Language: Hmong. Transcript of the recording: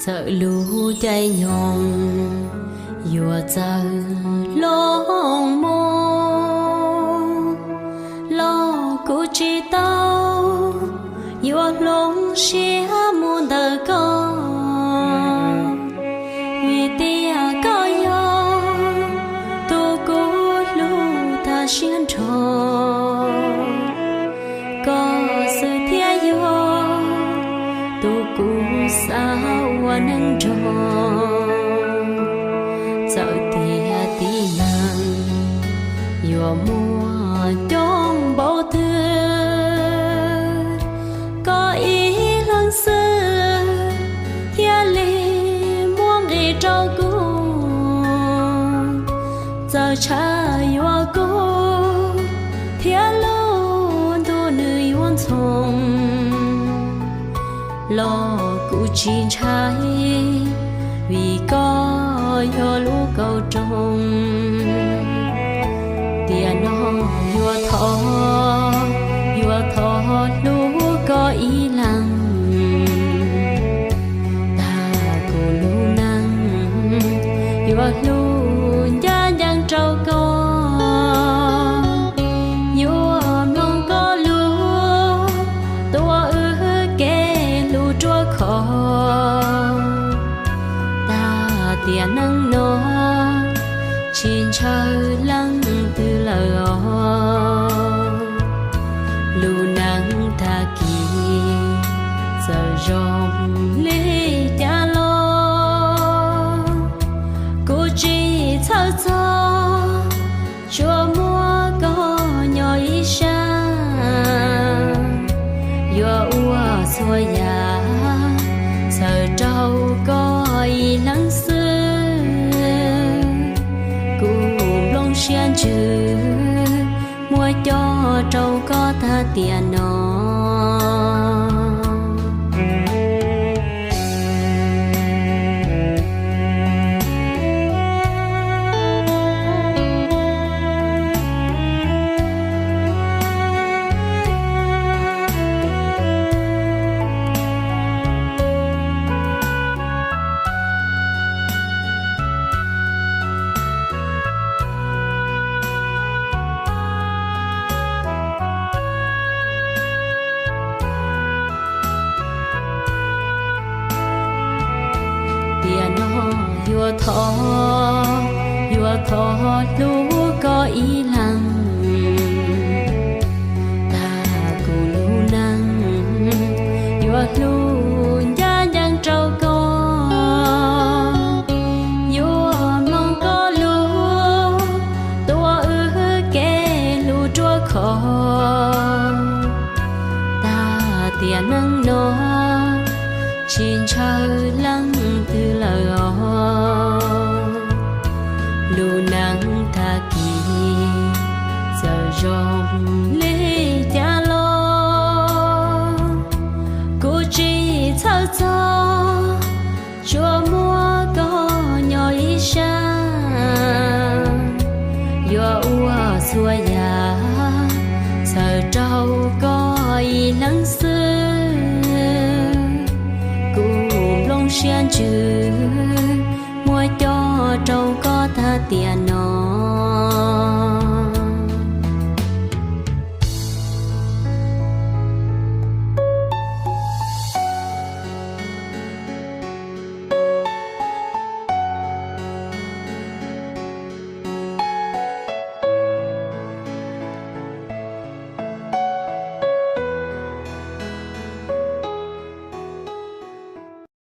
Txawm lub caij nyoog yuav txawv hlob mus los kuv tsis tau yuav hloov siab mus ntawm koj, vim tias koj yog tus kuv hlub tas siab nrho. Koj xwb thiaj yog tus kuv xav ua neej nrog. Txawm tias tib neeg yuav muaj coob npaum twg, koj ib leeg xwb thiaj li muaj nqis rau kuv. Txawm tshav yuav kub thiab lub ntuj nws yuav ntxhoo los kuv tsis ntshai, vim koj yog lub kaum rooj. Tiam no yuav thov, yuav thov hlub koj ib leeg. Tag kuv lub neej yuav hlub ncaj ncees rau koj, yuav mloog koj lus tuav wb kev hlub ruaj khov. Tag tiam neej no tsis ntshaw leej twg lawm os. Lub neej tag kis txawm zoo li cas los kuv tsis txhawj txog, tsuas muaj koj nyob ib sab. Yuav ua txhua yam txhawm rau koj ib leeg xwb. Kuv nplooj siab ntsws muab coj rau koj tag tiam no. Tiam no yuav thov, yuav thov hlub koj ib leeg. Tag kuv lub neej yuav hlub ncaj ncees rau koj, yuav mloog koj lus tuav wb kev hlub ruaj khov. Tag tiam neej no tsis ntshaw leej twg lawm os. Lub neej tag kis txawm zoo li cas los kuv tsis txhawj txog, tsuas muaj koj nyob ib sab. Yuav ua txhua yam txhawm rau koj ib leeg xwb. Kuv nplooj siab ntsws muab coj rau koj tag tiam no.